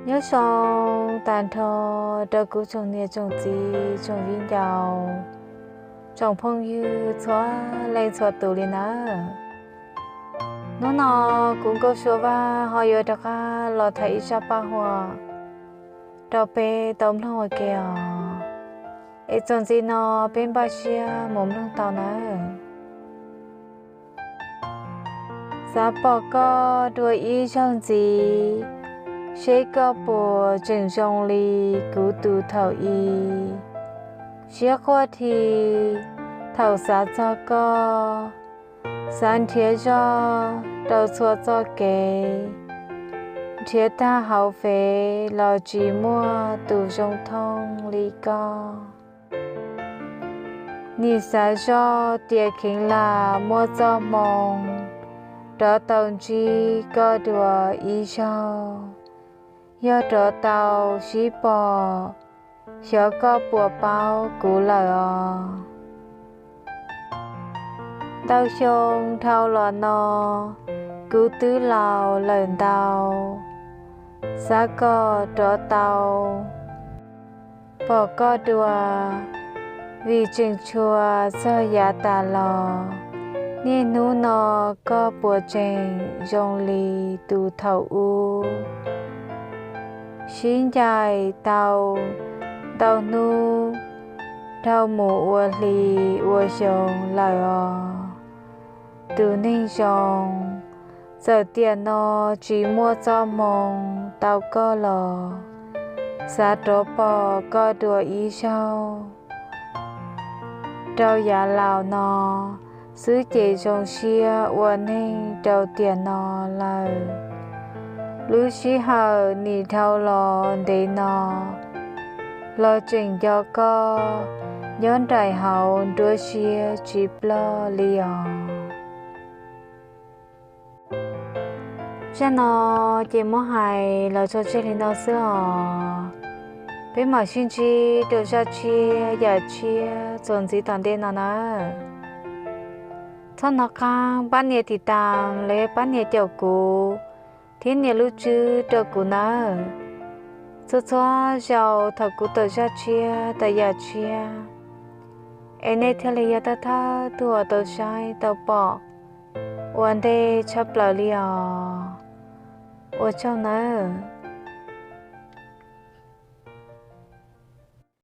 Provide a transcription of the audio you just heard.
Nyob zoo tag nrho rau kuv tsoom niam tsoom txiv tsoom viv ncaus, tsoom phooj ywg txhua leej txhua tus li nawb. Hnub no kuv Nkauj Suav Vaj ho yuav rov qab los tham ib zaj paj huam rau peb tau mloog ua ke os. Es txuas ntxiv no peb npaj siab mus mloog tau nawb. Xav pom koj dua ib zaug ntxiv, seb koj puas tseem zoo li kuv tus thaum i. Siab quaj dhi thaum xav txog koj, xav nrhiav zog rau txhua txoj kev, nrhiav tag hauv fev los tsis muaj tus zoo thooj li koj. Nim xav zog tias kheev lam muaj txoj hmoo rov tau ntsib koj dua ib zaug. Yog rov tau sib pom, xyov koj puas paub kuv lawm os. Ntau xyoo dhau los no, kuv twb laus lawm ntau, xav kom rov tau pom koj dua, vim tseem tshuav txog yav tas los. Niaj hnub no koj puas tseem zoo li tus thaum ub? Sib ncaim tau ntau hnub, dhau mus ua hli ua xyoo lawm os. Tus neeg zoo, txawm tiam no tsis muaj txoj hmoo tau koj los, xav rov pom koj dua ib zaug. Rau yav laus no xwb ces zoo siab ua neeg rau tiam no lawm. Lub sij hawm nim dhau los ntev no, los tseem nco koj nyob nraim hauv nruab siab tsis ploj li os. Zaj no ces muab hais los tso tseg li no xwb os. Peb mam sib ntsib rau zaj tshiab yam tshiab txuas ntxiv tom ntej no nawb. Txhob hnov qab pab nias tiv tas los yog pab nias caum kuv thiab nias lub tswb rau kuv nawb. Txhua txhua zaus thaum kuv tawm zaj tshiab tawm yam tshiab, es nej thiaj li yog thawj thawj tug uas tau saib tau pom ua ntej tshaj plaws li os. Ua tsaug nawb.